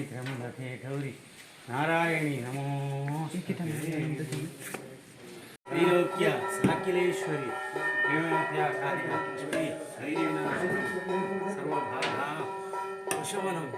ತ್ರ್ಯಂಬಕೆ ಗೌರಿ ನಾರಾಯಣಿ ನಮೋ ತ್ರೈಲೋಕ್ಯ ಸಾಕಿಲೇಶ್ವರಿ ಲಕ್ಷ್ಮೀ ಸರ್ವಭಾಧಾ ವಶಮನಂ.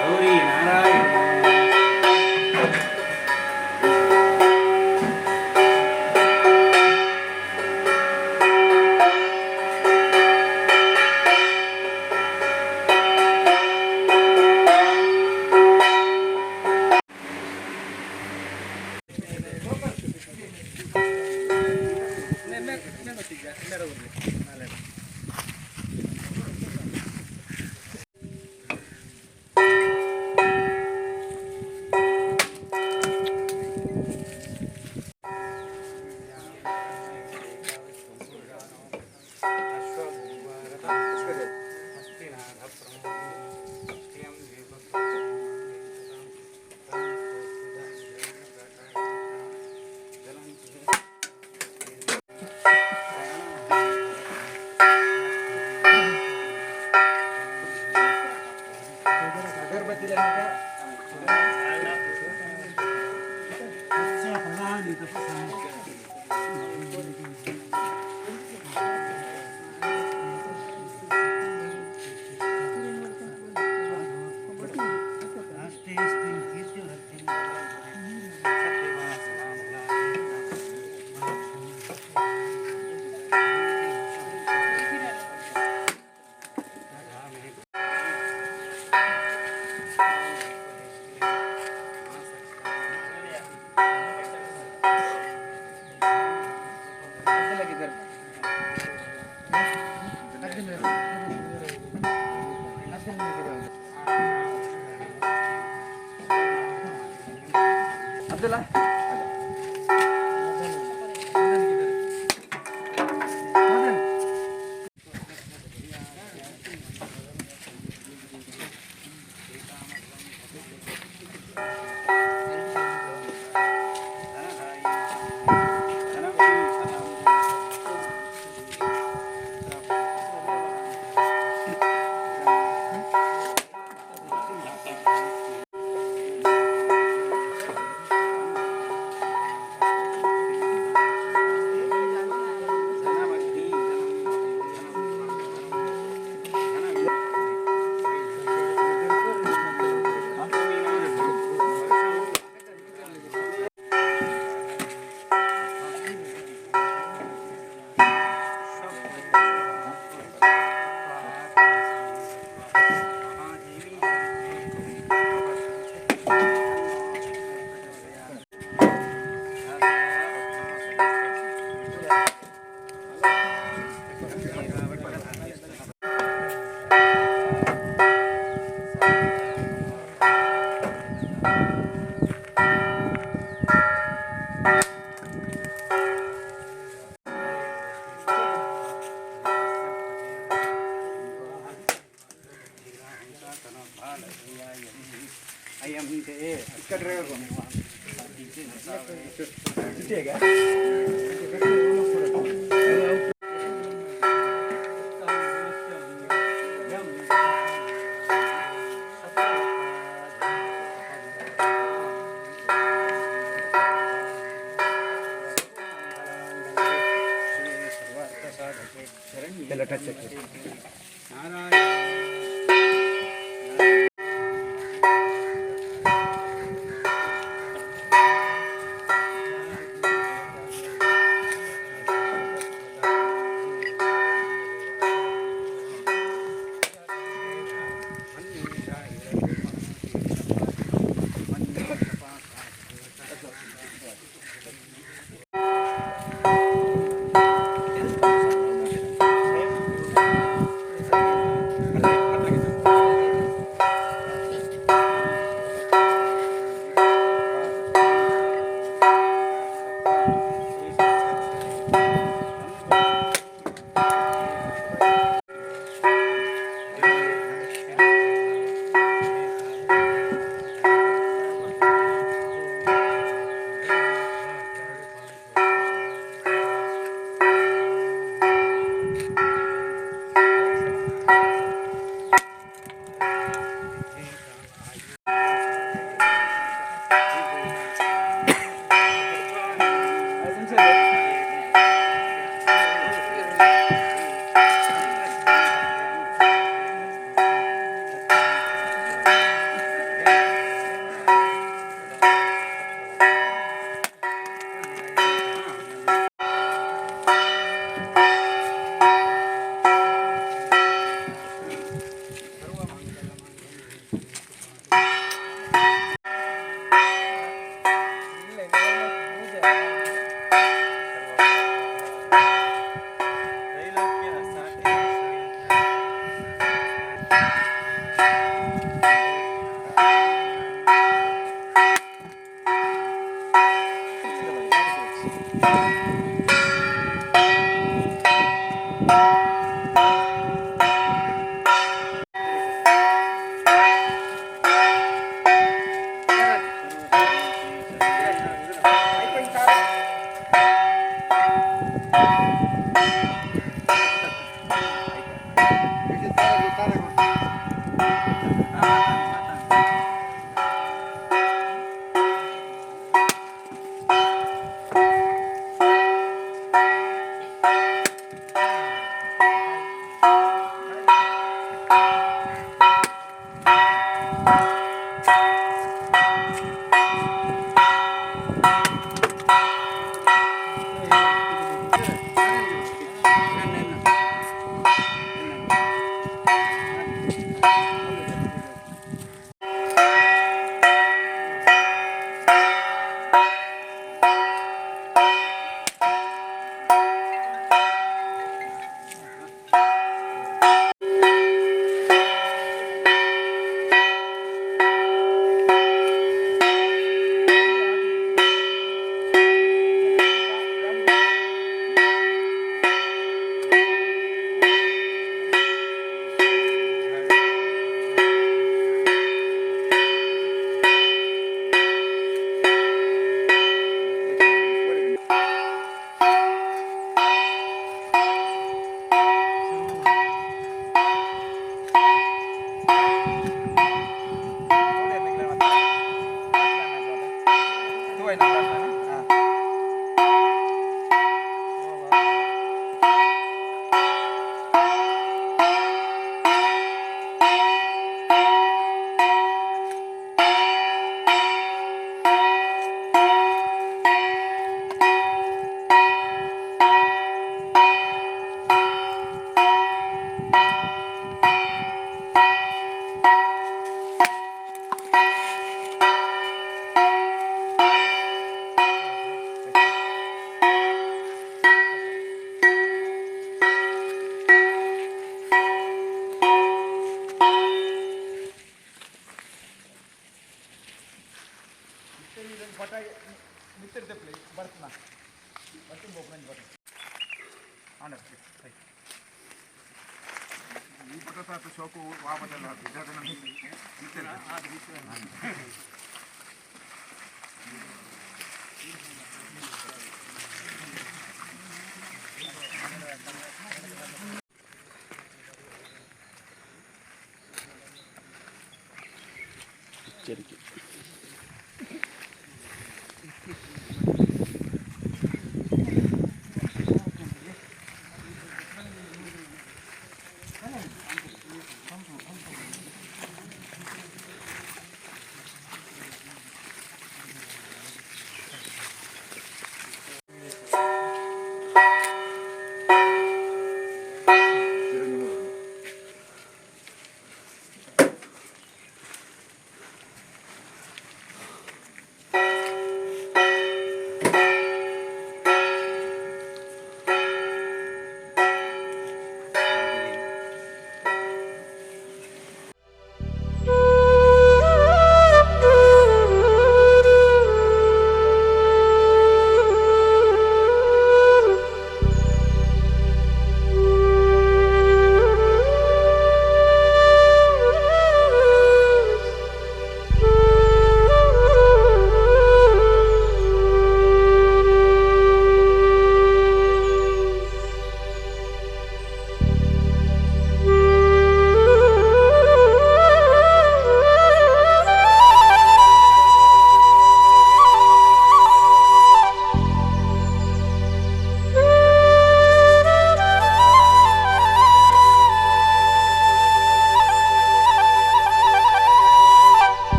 ಗೌರಿ ನಾರಾಯಣ. अयं ते ಈ ಪಟ ಶೋಕು ವಾಪದಲ್ಲ. ಎಚ್ಚರಿಕೆ.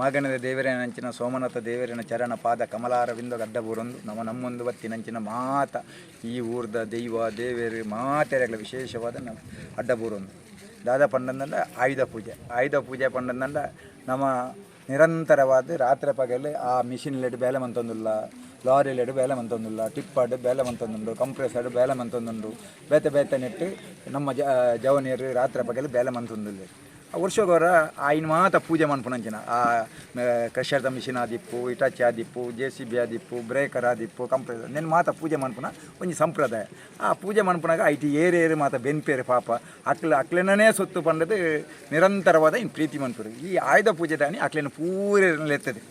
ಮಾಗಣದ ದೇವರೇನಂಚಿನ ಸೋಮನಾಥ ದೇವರಿನ ಚರಣ ಪಾದ ಕಮಲಾರ ವಿಂದ ಅಡ್ಡಬೂರೊಂದು ನಮ್ಮ ನಮ್ಮೊಂದು ಬತ್ತಿನಂಚಿನ ಮಾತ ಈ ಊರ್ದ ದೈವ ದೇವೇರು ಮಾತೆರೆಗಳ ವಿಶೇಷವಾದ ನಮ್ಮ ಅಡ್ಡಬೂರೊಂದು ದಾದ ಪಂಡಂದಂಡ ಆಯುಧ ಪೂಜೆ. ಆಯುಧ ಪೂಜೆ ಪಂಡಂದಂಡ ನಮ್ಮ ನಿರಂತರವಾದ ರಾತ್ರಿ ಪಗಲು ಆ ಮಿಷಿನ್ ಲೆಡ್ ಬೇಲೆ ಮಂತೊಂದುಲ್ಲ, ಲಾರಿ ಲೆಡ್ ಬೇಲೆ ಮಂತೊಂದುಲ್ಲ, ಟಿಪ್ಪಡ್ ಬೇಲೆ ಮಂತೊಂದುಂಡು, ಕಂಪ್ರೆಸರ್ ಬೇಲೆ ಮಂತೊಂದುಂಡು, ಬೇತೆ ಬೇತೆ ನೆಟ್ಟು ನಮ್ಮ ಜವನಿಯರು ರಾತ್ರಿ ಪಗಲು ಬೇಲೆ ಮಂತೊಂದುಲ್ಲ. ವರ್ಷಗೋರ ಆಯಿನ ಮಾತ ಪೂಜೆ ಮನ್ಪುನಂಚಿನ ಆ ಕ್ರಷರ್ದ ಮಿಷಿನ್ ಆದಿಪ್ಪು, ಇಟಾಚಿ ಆದಿಪ್ಪು, ಜೆ ಸಿ ಬಿ ಆದಿಪ್ಪು, ಬ್ರೇಕರ್ ಆದಿಪ್ಪು, ಕಂಪ್ರೆಸರ್ ನೆನ್ ಮಾತ ಪೂಜೆ ಮನ್ಪುನ ಒಂಜಿ ಸಂಪ್ರದಾಯ. ಆ ಪೂಜೆ ಮನ್ಪುನಾಗ IT ಏರು ಏರು ಮಾತ ಬೆನ್ಪೇರು ಪಾಪ ಅಕ್ಲ ಅಕ್ಲೆನೇ ಸೊತ್ತು ಪಂಡದು ನಿರಂತರವಾದ ಇನ್ನು ಪ್ರೀತಿ ಮನ್ಪುರು. ಈ ಆಯುಧ ಪೂಜೆ ದಾನಿ ಅಕ್ಲೆನ ಪೂರೆತ್ತದೆ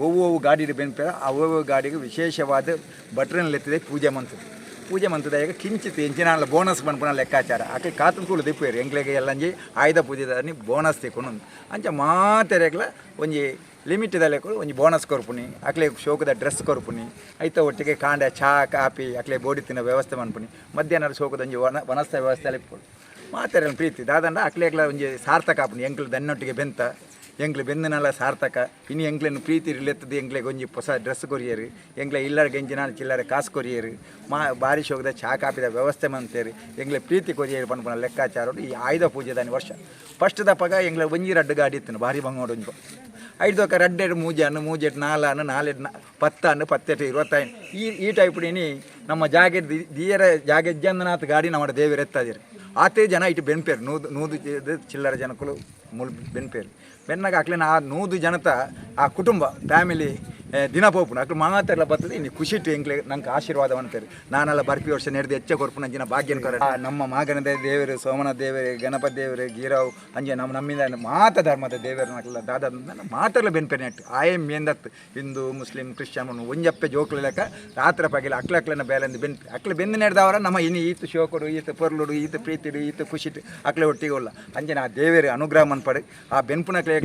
ಒವ್ವೊವು ಗಾಡಿಡು ಬೆನ್ಪೇರ ಆ ಒವ್ವೊ ಗಾಡಿಗೆ ವಿಶೇಷವಾದ ಬಟ್ರನ್ಲೆತ್ತದೆ ಪೂಜೆ ಮಂತದೆ. ಪೂಜೆ ಮಂತದಾಗ ಕಿಂಚಿತ್ ಎಂಚಿನ ಬೋನಸ್ ಮನ್ಪುನ ಲೆಕ್ಕಾಚಾರ ಆಕೆ ಕಾತು ಕೂಳು ದಿಪ್ಪೇರು ಎಂಕ್ಲೆಗೆ ಎಲ್ಲಂಜಿ ಆಯುಧ ಪೂಜೆದಾನಿ ಬೋನಸ್ ತಿಕ್ಕೊಂಡು ಅಂಚ ಮಾತೆರೆಗ್ಲ ಒಂಜಿ ಲಿಮಿಟ್ ಲೆಕ್ಕ ಒಂಜಿ ಬೋನಸ್ ಕೊರ್ಪುನಿ, ಅಕ್ಲೆ ಶೋಕದ ಡ್ರೆಸ್ ಕೊರ್ಪುನಿ, ಐತ ಒಟ್ಟಿಗೆ ಕಾಂಡ ಚಹಾ ಕಾಪಿ ಅಕ್ಲೆ ಬೋಡಿ ತಿನ್ನೋ ವ್ಯವಸ್ಥೆ ಮನ್ಪುನಿ, ಮಧ್ಯಾಹ್ನ ಶೋಕದ ಒಂಜಿ ವನಸ್ಥ ವ್ಯವಸ್ಥೆ ಇಪ್ಪುಡು ಮಾತೆರೆಲ್ಲ ಪ್ರೀತಿ ದಾದಂಡ ಅಕ್ಲೆಗ್ಲ ಒಂಜಿ ಸಾರ್ಥಕ ಆಪುನಿ. ಎಂಕ್ಲು ದನ್ನೊಟ್ಟಿಗೆ ಬೆಂತ ಎಂಕ್ಲು ಬೆಂದನಲ್ಲ ಸಾರ್ಥಕ ಇನ್ನು ಎಂಕ್ಲೆನ್ ಪ್ರೀತಿ ಇರ್ಲೆತ್ತದ ಎಂಕ್ಲೆಗೆ ಒಂಜಿ ಹೊಸ ಡ್ರೆಸ್ ಕೊರಿಯರು, ಎಂಕ್ಲೆ ಇಲ್ಲರ ಗೆಂಜಿನ ಚಿಲ್ಲರೆ ಕಾಸು ಕೊರಿಯರು, ಮಾ ಬಾರಿ ಶೋಕದ ಚಹಾ ಕಾಪಿದ ವ್ಯವಸ್ಥೆ ಮಂತೇರು, ಎಂಕ್ಲೆ ಪ್ರೀತಿ ಕೊರಿಯರು ಪನ್ಪುನ ಲೆಕ್ಕಾಚಾರ ಈ ಆಯುಧ ಪೂಜೆ ದಾನಿ ವರ್ಷ ಫಸ್ಟ್ ದಪಗ ಎಂಕ್ಲೆ ಒಂಜಿ ರಡ್ಡು ಗಾಡಿ ಇತ್ತು ಭಾರಿ ಬಂಗೋಡು ಒಂಜಿ ಐದು ರಡ್ಡೆಡ್ ಮೂಜಾನು ಮೂಜೆಟ್ ನಾಲಾನು ನಾಲೆಡ್ ಪತ್ತಾನು ಪತ್ತೆಟ್ಟು ಇರುವತ್ತೈದು ಈ ಈ ಟೈಪ್ ಇನಿ ನಮ್ಮ ಜಾಗೆ ದಿಯರ ಜಾಗೆ ಜಂದನಾಥ ಗಾಡಿ ನಮ್ಮ ದೇವರು ಎತ್ತಾದಿರು ಆತೇ ಜನ ಇಟ್ಟು ಬೆನ್ಪೇರು ನೂದು ನೂದು ಚಿಲ್ಲರ ಜನಕ್ಕಳು ಮುಳು ಬೆನ್ಪೇರು ಬೆನ್ನಾಗ ಅಕ್ಲೇನ ಆ ನೂದು ಜನತ ಆ ಕುಟುಂಬ ಫ್ಯಾಮಿಲಿ ದಿನ ಪೋಪುನ ಅಕ್ಲು ಮಾತೆಲ್ಲ ಬರ್ತದೆ ಇನ್ನು ಖುಷಿಟ್ಟು ಎಂಕ್ಲೆ ನಂಗೆ ಆಶೀರ್ವಾದ ಅಂತಾರೆ. ನಾನೆಲ್ಲ ಬರ್ಪಿ ವರ್ಷ ನಡೆದು ಹೆಚ್ಚ ಕೊರ್ಪುನ ಅಂಚಿನ ಭಾಗ್ಯನ ಕೊರ ನಮ್ಮ ಮಾಗನದ ದೇವರು ಸೋಮನ ದೇವರು ಗಣಪತಿ ದೇವರು ಗೀರಾವ್ ಅಂಜೆ ನಮ್ಮ ನಮ್ಮಿಂದ ಮಾತ ಧರ್ಮದ ದೇವರು ದಾದ ಮಾತೆಲ್ಲ ಬೆನ್ಪೆ ನೆಟ್ಟು ಆಯೇ ಮೇಂದತ್ತು ಹಿಂದೂ ಮುಸ್ಲಿಂ ಕ್ರಿಶ್ಚಿಯನ್ ಒಂಜಪ್ಪೆ ಜೋಕ್ಲು ಲೆಕ್ಕ ರಾತ್ರಿ ಪಗಿಲ ಅಕ್ಲ ಅಕ್ಲನ ಬೇಲೆಂದು ಬೆನ್ಪೆ ಅಕ್ಲು ಬೆಂದು ನಡೆದವರ ನಮ್ಮ ಇನ್ನು ಈತ ಶೋಕರು ಈತ ಪೊರ್ಲುಡು ಈತ ಪ್ರೀತಿಡು ಈತ ಖುಷಿಟ್ಟು ಅಕ್ಲೆ ಒಟ್ಟಿಗೆ ಉಲ್ಲ ಅಂಜನ ಆ ದೇವರು ಅನುಗ್ರಹ ಮನ್ಪಡು ಆ ಬೆನ್ಪುನಕ್ಲೆ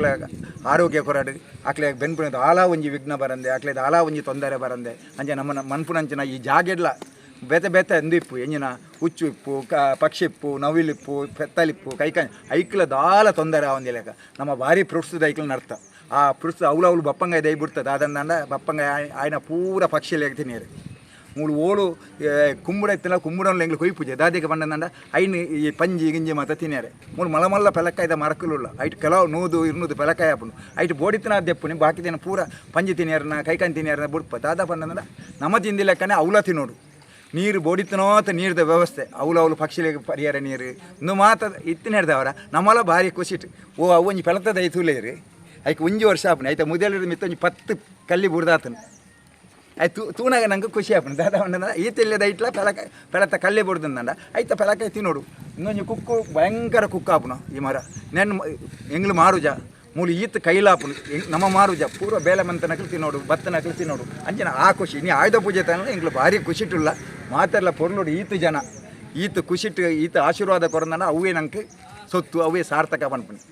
ಆರೋಗ್ಯ ಕೊರಡು ಅಕ್ಲೆ ಬೆನ್ಪುನದ ಆಲಾ ಒಂಜಿ ವಿಘ್ನ ಬರಂದೆ ಅಕ್ಲೆ ಆಲಾ ಒಂಜಿ ತೊಂದರೆ ಬರಂದೆ ಅಂಜೆ ನಮ್ಮ ಮನ್ಪುನಂಚಿನ ಈ ಜಾಗೆಡ್ಲ ಬೇತೆ ಬೇತೆ ಎಂದಿಪ್ಪು ಎಂಜಿನ ಹುಚ್ಚು ಇಪ್ಪು ಪಕ್ಷಿ ಇಪ್ಪು ನವಿಲಿಪ್ಪು ಪೆತ್ತಲಿಪ್ಪು ಕೈಕ ಐಕ್ಲ ದಾಲ ತೊಂದರೆ ಆವಂದಿ ಲೆಕ್ಕ ನಮ್ಮ ಭಾರಿ ಫ್ರೂಟ್ಸ್ದ ಐಕ್ಲ ನಡ್ತ ಆ ಫ್ರೂಟ್ಸ್ ಅವಳು ಅವಳು ಬಪ್ಪಂಗಾಯ ದೈ ಬಿಡ್ತದೆ ಅದನ್ನ ಬಪ್ಪಂಗಾಯ ಆಯ್ನ ಪೂರ ಪಕ್ಷಿ ಲೆಕ್ಕ ತಿನ್ನಿರು ಮೂಳು ಓಳು ಕುಂಬುಡ ಇತ್ತಲ್ಲ ಕುಂಬುಡಲ್ಲಿ ಎಂಗ್ಳು ಕೊಯ್ ಪೂಜೆ ದಾದಿಗೆ ಬಂದಂಡ ಐನು ಈ ಪಂಜಿ ಗಿಂಜಿ ಮಾತ ತಿನ್ಯಾರೆ ಮೂಳು ಮಲ ಮಲ್ಲ ಪೆಲಕ್ಕಾಯ್ದ ಮರಕುಲುಲ್ಲ ಐಟ್ ಕೆಲವು ನೂದು ಇರ್ನೂದು ಪೆಲಕಾಯಿ ಆಪುನು ಐಟ್ ಬೋಡಿತನ ದೆಪ್ಪುನಿ ಬಾಕಿ ದಿನ ಪೂರ ಪಂಜಿ ತಿನ್ಯಾರನ ಕೈಕಾನ್ ತಿನ್ಯಾರನ ಬುಡ್ಪ ದಾದ ಬಂದಂಡ ನಮ್ಮ ತಿಂದಿ ಲೆಕ್ಕನೆ ಅವಲ ತಿನ್ನೋಡು ನೀರು ಬೋಡಿತನೋತ ನೀರ್ದ ವ್ಯವಸ್ಥೆ ಅವಳು ಅವಳು ಪಕ್ಷಿಲಿಗೆ ಪರಿಹಾರ ನೀರು ಇನ್ನು ಮಾತ ಇತ್ತಿನ ಹಿಡ್ದವರ ನಮ್ಮಲ್ಲ ಭಾರಿ ಖುಷಿಟ್ಟು ಓ ಅವು ಒಂಜಿ ಪೆಲತದ ಐತುಲೇರಿ ಐಕ್ ಒಂಜಿ ವರ್ಷ ಆಪುನಿ ಐತ ಮುದೆಲಿರ ಮಿತ್ತ ಒಂಜಿ 10 ಕಲ್ಲಿ ಬುಡ್ದಾತನು ಆಯ್ತು ತೂನಾಗ ನಂಗೆ ಖುಷಿ ಆಪುಂಡು ದಾದ ಉಂಡ ಈ ತೆಲ್ಲದ ಐಟ್ಲ ಪೆಲಕ ಪೆಲತ ಕಲ್ಲೇ ಬುಡ್ದಂಡ ಐತ ಪೆಲಕ ತಿನ್ನೋಡು ಇನ್ನೊಂಜಿ ಕುಕ್ಕು ಭಯಂಕರ ಕುಕ್ಕು ಆಪುನು ಈ ಮರ ನೆನ್ ಎಂಗ್ಲು ಮಾರುಜ ಮೂಲು ಈತ ಕೈಲಾಪುನು ನಮ್ಮ ಮಾರುಜ ಪೂರ್ವ ಬೇಲೆ ಮಂತನಕ್ಲು ತಿನ್ನೋಡು ಬತ್ತನಕ್ಲು ತಿನ್ನೋಡು ಅಂಚಿನ ಆ ಖುಷಿ ಇನ್ನು ಆಯುಧ ಪೂಜೆ ತಾನ ಎಂಗ್ಲು ಭಾರಿ ಖುಷಿಟ್ಟುಲ್ಲ ಮಾತೆಲ್ಲ ಪೊರ್ಲೋಡು ಈತ ಜನ ಈತ ಖುಷಿಟ್ಟು ಈತ ಆಶೀರ್ವಾದ ಕೊರಂದನ ಅವೇ ನಂಗೆ ಸೊತ್ತು ಅವೇ ಸಾರ್ಥಕ ಪನ್ಪುನಿ.